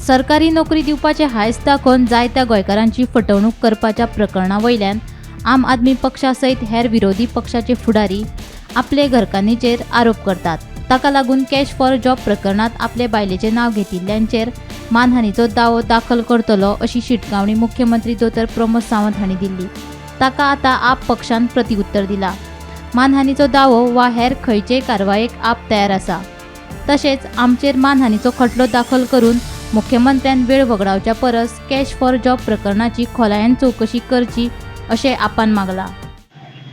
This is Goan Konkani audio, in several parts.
सरकारी नोकरी दिवपाचें हांयस दाखोवन जायत्या गोंयकारांची फटवणूक करपाच्या प्रकरणा वयल्यान आम आदमी पक्षा सयत हेर विरोधी पक्षाचे फुडारी आपले घरकान्नीचेर आरोप करतात. ताका लागून कॅश फॉर जॉब प्रकरणांत आपले बायलेचें नांव घेतिल्ल्यांचेर मानहानीचो दावो दाखल करतलो अशी शिटकावणी मुख्यमंत्री दोतोर प्रमोद सावंत हांणी दिल्ली. ताका आतां आप पक्षान प्रतिउत्तर दिलां. मानहानीचो दावो वा हेर खंयचेय कारवायेक आप तयार आसा. तशेंच आमचेर मानहानीचो खटलो दाखल करून मुख्यमंत्र्यान वेळ वगडावच्या परस कॅश फॉर जॉब प्रकरणाची खोलायेन चवकशी करची अशें आपान मागलां.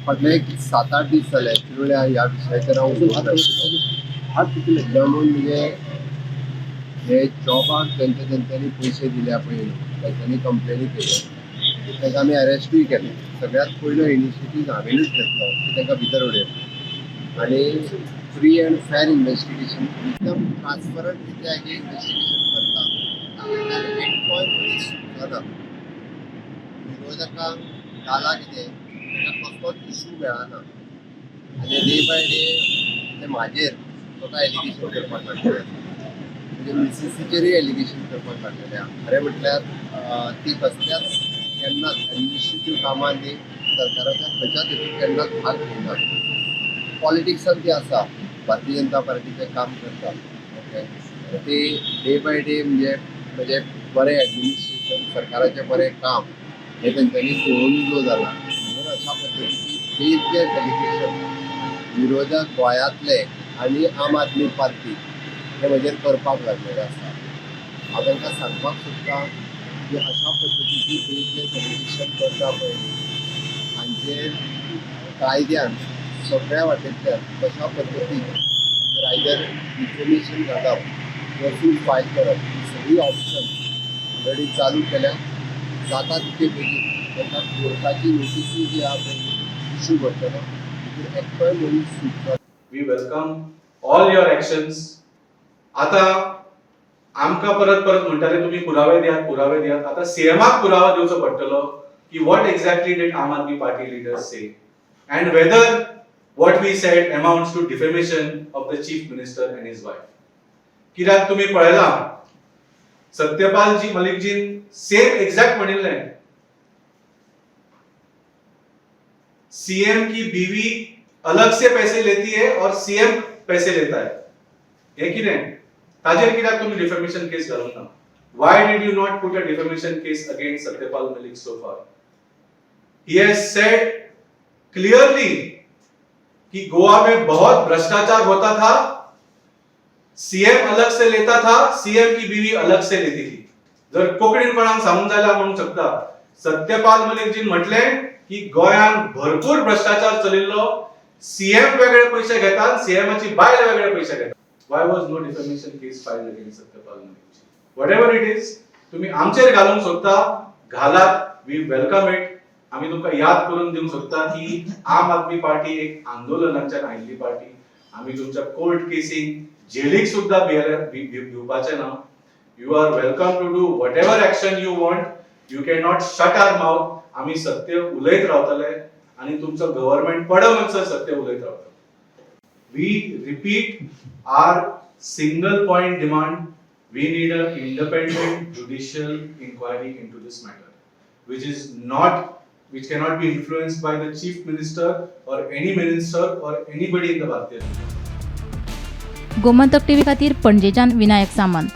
फाटले एक 7-8 दीस जाले पिळ्या ह्या विशयाचेर हांव उलोवपाक आशिल्लो. म्हणून म्हणजे हे जॉबाक तेंच्या तेंच्यांनी पयशे दिल्या पळय न्हू, तेंच्यांनी कंप्लेनी केल्यो, तांकां आमी अरेस्टूय केले. सगळ्यांत पयलो इनिशिएटीव हांवेनूच घेतलो की तांकां भितर उडयले आनी फ्री अँड फॅर इन्वेस्टिगेशन, एकदम ट्रान्सपरंट रित्या हें इन्वेस्टिगेशन करता आनी एकटोय मनीस सुटना. विरोधकांक जाला कितें, तांकां कसलोच इशू मेळना आनी डे बाय डे ते म्हाजेर स्वता एलिगेशन करपाक लागले, म्हणजे मिसीसीचेरूय एलिगेशन करपाक लागलेले आहा. खरें म्हटल्यार ती कसल्याच केन्नाच एडमिनिस्ट्रेटीव कामांनी सरकाराच्या खंयच्याच हितून केन्नाच भाग घेयना. पॉलिटिक्सान ती आसा, भारतीय जनता पार्टीचें काम करता. ओके, ती डे बाय डे म्हणजे म्हणजे बरें एडमिनिस्ट्रेशन, सरकाराचें बरें काम हें तेंच्यांनी पळोवन जो जाला, म्हणून अशा पद्दतीची बेजलेस एलिगेशन विरोधक गोंयांतले आनी आम आदमी पार्टी हे म्हजेर करपाक लागलेले आसा. हांव तांकां सांगपाक सोदतां की अशा पद्दतीची बेजलेस एलिगेशन करता पळय, हांचेर कायद्यान सगळ्या वाटेंतल्यान कशा पद्दतीन जर आयदर डिफेमेशन घालप किंवा सूट फायल करप, ही सगळी ऑप्शन ऑलरेडी चालू केल्या. जाता तितके बेगीन तांकां कोर्टाची नोटीसूय जी आहा पळय इशू करतलो. तितून एकटोय मनीस सुटचो We welcome all your actions. आता आमकां परत परत म्हणटाले तुमी पुरावे दियात, पुरावे दियात. आता सीएमाक पुरावा दिवचो पडटलो की what exactly did Aam Aadmi Party leaders say and whether what we said amounts to defamation of the chief minister and his wife. कित्याक तुमी पळयलां, सत्यपालजी मलिकजीन सेम एक्झॅक्ट म्हणिल्लें, सीएम की बीवी अलग से पैसे लेती है और सीएम पैसे लेता है. हे कितें? ताजेर कित्याक तुमी डिफेमेशन केस घालूंक ना? Why did you not put a defamation case against Satyapal Malik so far? He has said clearly कि गोवा में बहुत भ्रष्टाचार होता था, सीएम अलग से लेता था, सीएम की बीवी अलग से लेती थी. जर कोंकणीन कोणाक सांगूंक जाल्यार म्हणूंक शकता, सत्यपाल मलिकजीन म्हटलें की गोंयांत भरपूर भ्रष्टाचार चलिल्लो, सीएम वेगळे पयशे घेतात, सीएमाची बायल वेगळे पयशे घेता. Why was no defamation case filed against Satyapal Malikji? Whatever it is, तुम्ही आमचेर घालूंक सोदता, घालात, we welcome it. आमी तुमकां याद करून दिवंक सोदता की आम आदमी पार्टी एक आंदोलनाच्यान आयिल्ली पार्टी. आमी तुमच्या कोर्ट केसींक, जेलीक सुद्दां भिवपाचें ना. You are welcome to do whatever action you want. You can not shut our mouth. आमी सत्य उलयत रावतले आनी तुमचो गव्हर्मेंट पड म्हणसर सत्य उलयत रावतले. We repeat our single point demand: we need an independent judicial inquiry into this matter, which is not which cannot be influenced by the chief minister or any minister or anybody in the Bharatiya Janata. Gomantak TV खातीर पणजेच्यान विनायक सामंत.